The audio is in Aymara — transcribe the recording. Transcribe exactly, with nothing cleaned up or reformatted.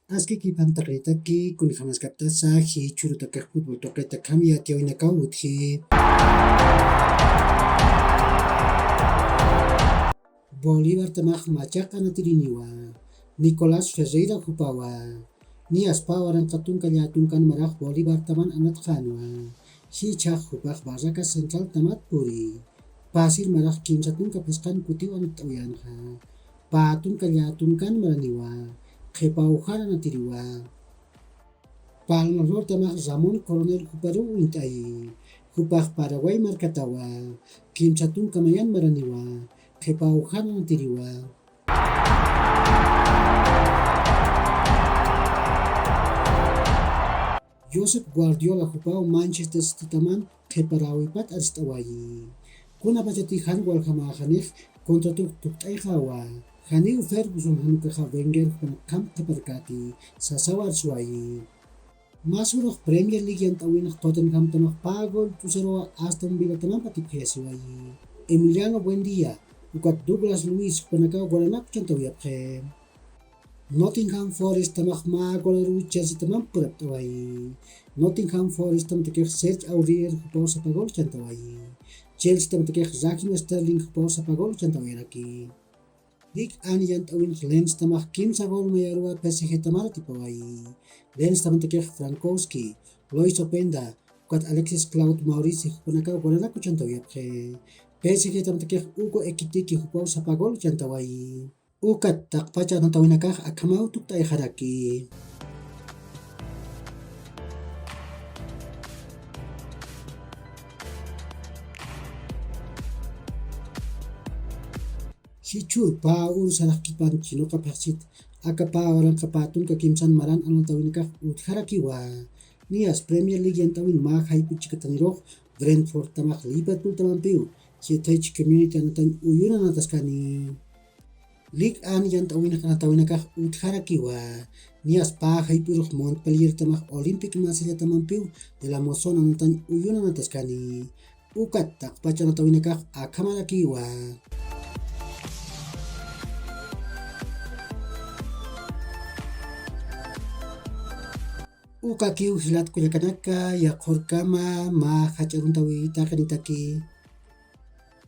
Aski kipan taqritaki, kunjamaskaptasa jichhürutakax fútbol tuqita kamyatiyawinakaw utji. Bolívartamax machaq anatiriniwa, Nicolás Ferreira jupawa. Niyaspa waranqa tunka llätunkan marax Bolívartaman anatxänwa. Jichhax jupax Barracas Centraltamat puri. Pasir marax kimsa tunka phisqan kutiw anatt'awayänxa. Pä tunka llätunkan maraniwa, qhipaw jan anatiriwa. Palma Flortamax Ramón Coronel juparuw uñt'ayi. Jupax Paraguay markatawa, kimsa tunka mayan maraniwa, qhipaw jan anatiriwa. Josep Guardiola jupaw Manchester Citytaman qhiparäwipat arst'awayi. Kunapachatix jan waljamäxanix contratux tukt'ayxawa. Janiw Ferguson jan ukaxa Wenger jupan akham qhiparkati sasaw arswayi. Masürux Premier League yant'äwinx Tottenhamtamax pä gol ch'usaruwa Aston Villatamamp atipxayasiwayi. Emiliano Buendía, ukat Douglas Luiz jupanakaw golanak uchantawayapxi. Nottingham Forest tamax mä golaruw Chelsea tamamp purapt'awayi. Nottingham Forest tamatakix Serge Aurier jupaw sapa gol chantawayi. Chelsea tamatakix Raheem Sterling jupaw sapa gol chantawayaraki. Ligue uno yant'äwinx Lens tamax kimsa gol mayaruwa P S G tamar atipawayi. Lens tamatakix Frankowski, Lois Openda, ukat Alexis Claude Maurice jupanakaw golanak uchantawayapxi. P S G tamatakix Hugo Ekitike jupaw sapa gol chantawayi. Ukat taqpacha anatawinakax akhamaw tukt'ayxaraki. Jichhür pä uru sarax kipan chhinoqa phaxsit aka pä waranqa pä tunka kimsan maran anatawinakax utjarakiwa. Niyas Premier League yant'äwin mä jayp'u chikatanirux Brentfordtamax Liverpooltamampiw siete H Community anatañ uyun anataskani. Ligue uno yant'äwinx anatawinakax utjarakiwa. Niyas pä jayp'urux Montpelliertamax Olympique Marsellatamanpiw de la Mosón anatañ uyun anataskani. Ukat taqpacha anatawinakax akhamarakiwa. Ukakiw jilat kullakanaka, yaqhurkama mä jach'a aruntawi taqinitaki.